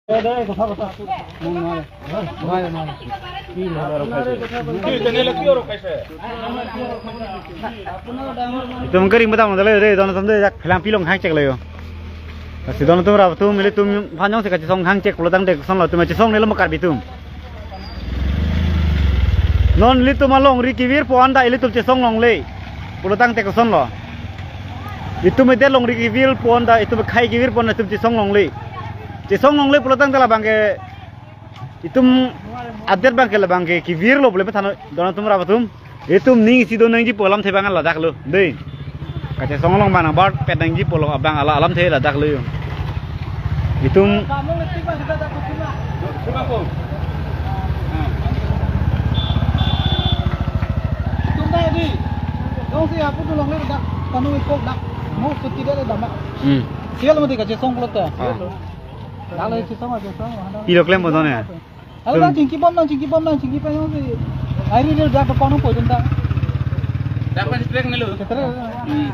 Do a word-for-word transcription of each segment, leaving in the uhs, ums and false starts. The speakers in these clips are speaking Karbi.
Itum kering betam dale de, don atum de jak phelang pilong hang chek le yo. Si don atum rap atum, ilitum aphan jongsi kachesong hang chek pulo tangte kosonlo, itum chesong nelo ma Karbi atum. Non ilitum alongri kevirpo anta ilitum chesong longle pulo tangte kosonlo. Itum ede longri kevirpo anta, itum khei kevirpo anta itum chesong longle. Chesong longle pulo tangte labang ke itum adet abang ke labang ke kevirlo bole pethan don atum rap atum. Itum ning isi do nangji pu alamthe abang ladak lo dei. Kachesong along abang nangbarpet nangji pu lo abang ala alamthe ladak lo yo. Itum Itum ta di. Jongsi apu tu longle dak panu ikok dak. Mo suti de dama. Hmm. Sial mati kachesong pulo ta. Ah. Dak le chesong kachesong. Pilo klem boton ya? Halo, nang chingki bom, nang chingki bom, nang chingki pa jongsi. Airi de dak panu po jenda. Dak pas strike nelo. Setere. Hmm.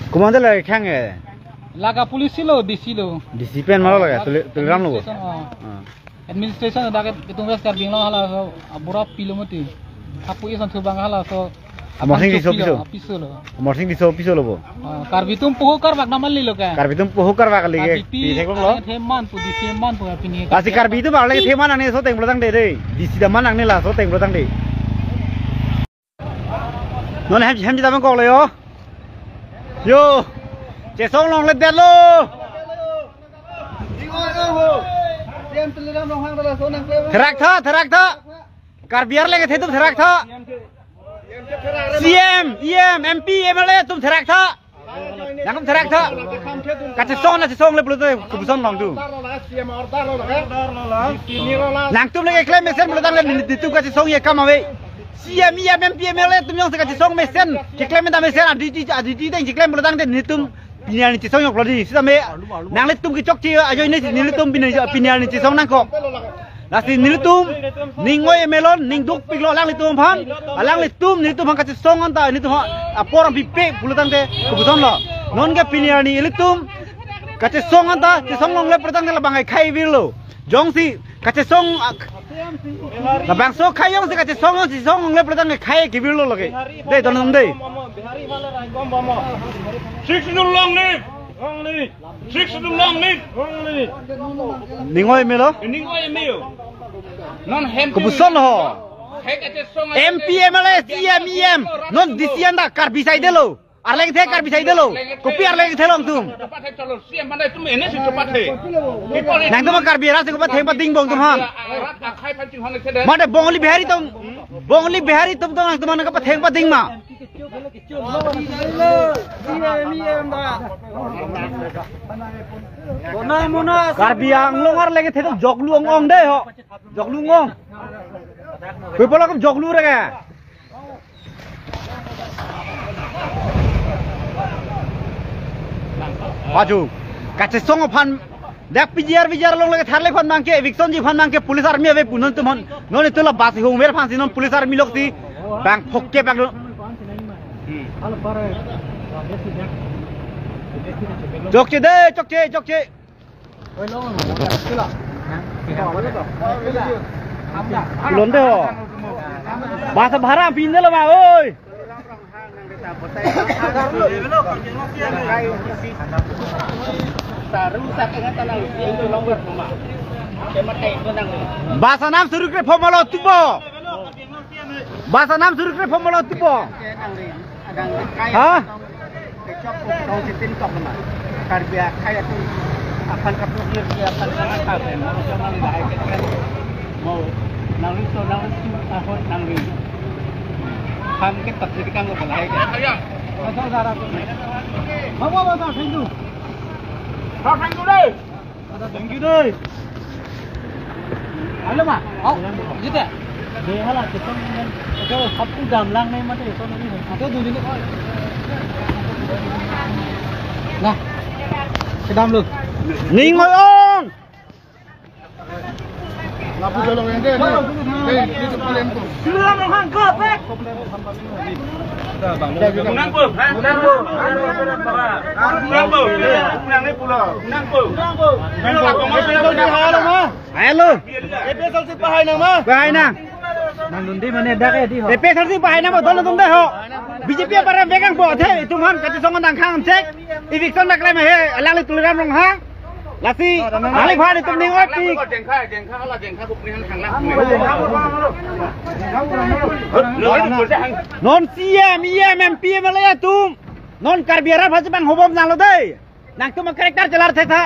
Komandan lake khang e? Lake police lo, D C lo. D C pen malo lake, Tuli-, Tuliram lo. Administration, oh. Ah. Administration dak itum West Karbi Anglong halaso abura pilo mati. Apu isan thubang halaso Amarsing Tisso pilo, piso. Piso lo. Amarsing Tisso piso lo bo. Ah, Karbi atum poho karvak nama lilo ke. Karbi atum poho karvak lilo ke. Karbi pi, pi theklong lo. Alang theman pu, D C man pu ya pini. Lasi Karbi atum alang theman nangne so teng pulo tangte dei. D C daman nangne laso teng pulo tangte. Non hem hem jita mengkok lo yo. Yo. Chesong longle det lo. Therak tha, therak tha. Karbi arleng kethe atum therak tha. C M, E M, M P, M L A atum therak tha. Nangtum therak tha. Kachesong na chesong le pulote kopuson long tu. Nangtum le keklem mesen pulo tangte nelitum kachesong ye kam ave. C M, E M, M P, M L A atum jongsi kachesong mesen, keklem menta mesen, aditi, aditi teng keklem pulo tangte nelitum pini arni chesong yok lo di. Sitame nanglitum kechokche ajoine si nelitum pini, pini arni chesong nangkok. Lasi nelitum ning oi emelon, ning dukpiklo alanglitum aphan, alanglitum nelitum aphan kachesong anta nelitum aphan apor pipe pulo tangte kopuson lo. Non ke pini arni ilitum kachesong anta chesong longle pulo tangte labang khei virlo. Jongsi kachesong ak-, labangso khei jongsi kachesong jongsi song longle pulo tangte khei kevir lo lake. Dei, don atum dei. Six nung long ni. Six nung long ni. Ning oi melo. Ning oi melo. Non hem kopuson ho. Khei kachesong M P, M L A, C M, E M. Non D C anta Karbi side lo. Arleng the Karbi side lo. Kopi arleng the long tum. Nangtum Karbi arat si kopatheng pading bong tum han. Mane Bongali Bihari tum, Bongali Bihari tum tum nangtum mane kopatheng pading ma. Karbi Anglong arleng the tum joklu ong ong dei ho. Joklu ong ong. Koi pala kum joklu rega. Aju, kachesong aphan, dak P G R, P G R along lake tharle aphan abang ke, eviction ji aphan abang ke, police army ave pu non tum hon, non itum la bus hung ver aphan si non police army lok si, bang phok ke bang. Chokche de, chokche, chokche. Kulon de ho. Bus bhara pinde lo ma, oi. Bus anam suruk re phomolo tubo. Bus anam suruk re phomolo tubo. Ha? Karbi akhai atum aphan kaprok lir dia aphan kaprok lir. Mau nangli so nangli tu ahot nangli. Ham ke tak jadi kang ko lahai ke. Mama mama thank you. Thank you deh. Thank you dei. Alo ma, au, jite. Dei hala, kita mungkin, kita sab tu jam lang nai mate, so nai. Ate dun dun. Nah, kedam lo. Ning oi ong. Lapu jolong ende, nih. Nih, itu kalian tuh. Menang po, ha? Menang po. Menang po. Menang po. Menang po. Menang po. Menang po. Menang po. Menang po. Menang po. Hello. A P H L C pahai nang ma? Pahai nang. Nang dunde mane dak ya di ho. A P H L C pahai nang ma, dolo tum de ho. B J P para begang po the, itum han kati song nang khang check. Eviction dak le ma he, alangli Tuliram Ronghang. Lasi, alangli bhar itum ning oi pi. Jengkha, jengkha, hala jengkha buk nihan khang lang. Non C M, E M, M P, M L A atum. Non Karbi arat pasi bang hobom nanglo de. Nangtum character chelar thetha.